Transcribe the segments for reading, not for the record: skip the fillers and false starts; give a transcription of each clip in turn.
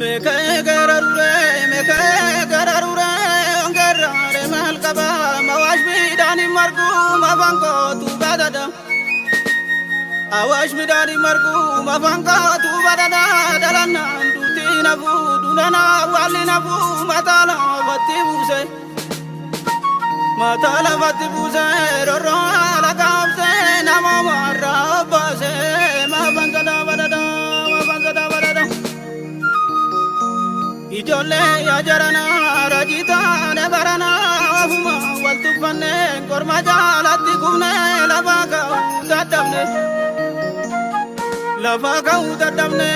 Meeka'ee gararuree meeka'ee gararuree ongerraare maal qaba mawaash midhaan hin margu mafaan kootu badada. Awaash midhaan hin margu mafaan kootu badada dhalannaan duutii nafu dunana waalli nafu mataa lafatti buuse. Mataa lafatti buuse rorroo haala kaabse nama marraa obbaase mafaan sadaa badada mafaan sadaa badada. Ijoollee yaa jaranaa raajii taane baranaa ofuma wal tuffanne korma jaalatti kufne lafa ka'uu dadhabne. Lafa ka'uu dadhabne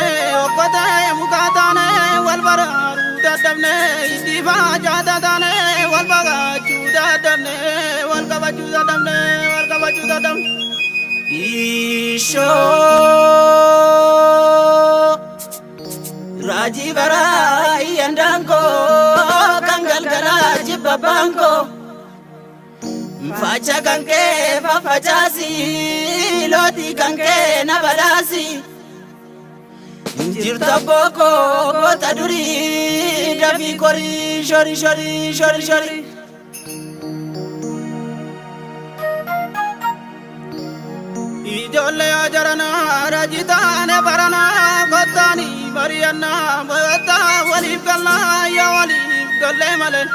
okkotee mukaa taane wal baraaruu dadhabne iddifaa jaata taane wal baqachuu dadhabne wal qabachuu dadhabne wal qabachuu dadhabne. Ishoo raajii baraa iyyandaankoo kan galgalaa jibba baankoo facha kan kee faffacaasi lootii kan kee na badhaasi jirta bookoo goota durii dafii korii shori shori shori shori. Ijoollee yaa jaranaa raajii taane baranaa kottaanii mari'annaa mo'attaa waliif galnaa yaa waliif gallee malee.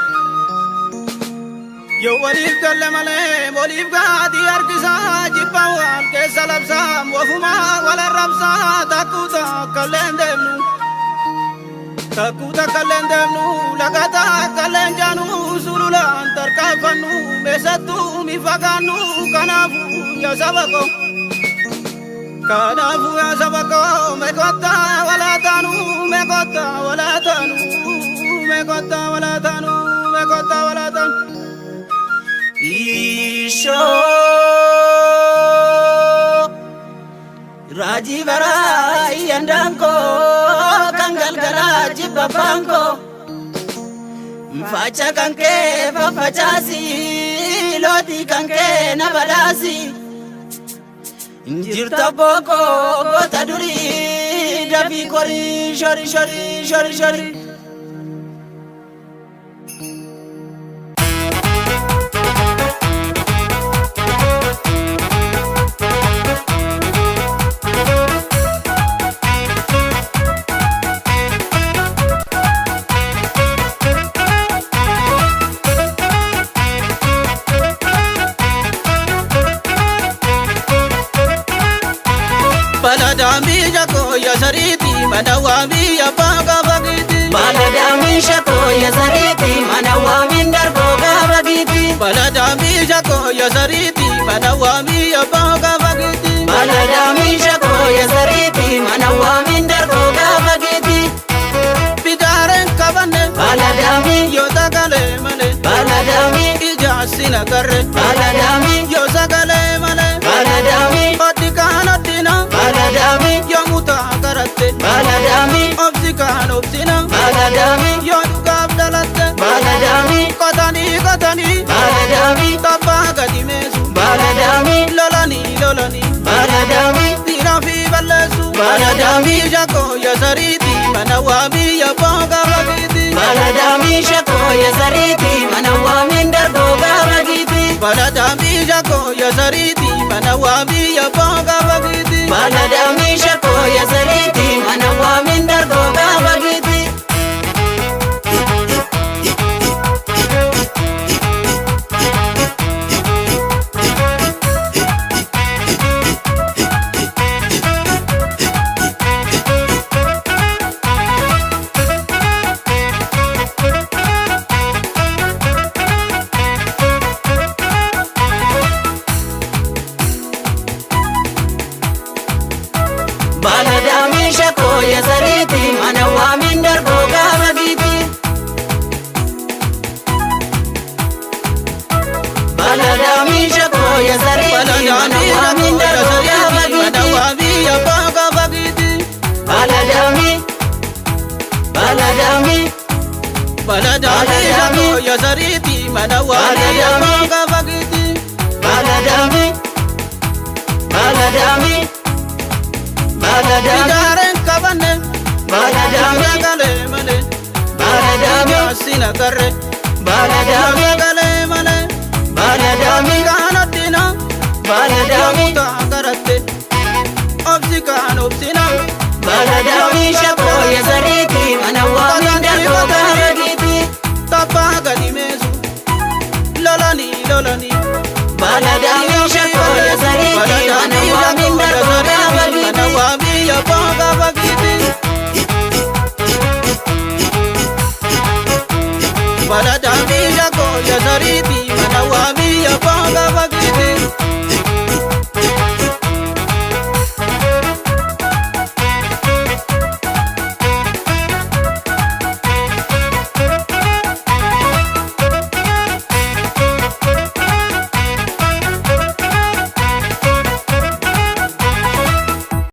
Yoo waliif galle malee waliif gaatii harkisaa jibba wal keessa labsaa ofumaa wal arrabsaa takkuu takka illee hin deemnu. Takkuu takka illee hin deemnu laga takka illee hin jaanu sululaan tarkaanfannu meesattuu mi fagaannu kanaafuu yaa saba koo. Kanaafuu yaa saba koo meeqottaa walaa taanu meeqottaa walaa taanu meeqottaa walaa taanu meeqottaa walaa taanu. Ishoo raajii baraa iyyandaankoo kan galgalaa jibba baankoo facha kan kee faffacaasi lootii kan kee na badhaasi jirta bookoo goota durii dafii korii shori shori shori shori. Baladaamii jakoo yasariiti mana waamii abbaa gaafa giiti. Baladaamii shakoo yasariiti mana waamiin darboo gaafa giiti. Baladaamii jakoo yasariiti mana waamii abbaa gaafa giiti. Baladaamii shakoo yasariiti mana waamiin darboo gaafa giiti. Bidaareen qabanne Baladaamii yoo sagalee malee baladaamii ijaarsi nagarre baladaamii yoo sagalee malee baladaamii oddi kaan oddina baladaamii yoo mutaa garatte baladaamii obsi kaan obsina baladaamii yoo dhugaaf dhalatte baladaamii qotanii qotanii baladaamii tabbaa gadi meesu baladaamii lolanii lolanii baladaamii dhiiraa fi balleessu. Baladaamii Jakoo yasariiti mana waamii abbaa gaafa giiti. baladaamii shakoo yasariiti mana waamiin darboo gaafa giiti. Baladaamii jakoo yasariiti mana waamii abbaa gaafa giiti. Baladaamii shakoo yasariiti mana waamiin darboo gaafa giiti. Baladaamii shakoo yasariiti mana waamiin darboo gaafa giiti. Baladaamii shakoo yasariiti mana Baladaamii waamiin jakoo darboo gaafa yasariiti mana giiti. waamii abbaa gaafa giiti. Baladaamii baladaamii Baladaamii jakoo yasariiti mana waamii abbaa gaafa giiti. baladaamii baladaamii baladaamii Bidaareen qabanne baladaamii sagalee Sin agarre. Baala daamii. Sagalee malee. Baala daamii. Kaan addina. Baala daamii. Yoomutaa garatte. Obsi kaan obsina. Baala daamii shakkoo yasariiti mana waamin darboo gaafa giiti. Tabbaa gadi meesu. Lolanii lolanii. Baala daamii shakkoo yasariiti mana waamin darboo gaafa Mana giiti. waamii yabboo gaafa giiti. Baala daamii shakkoo yasariiti.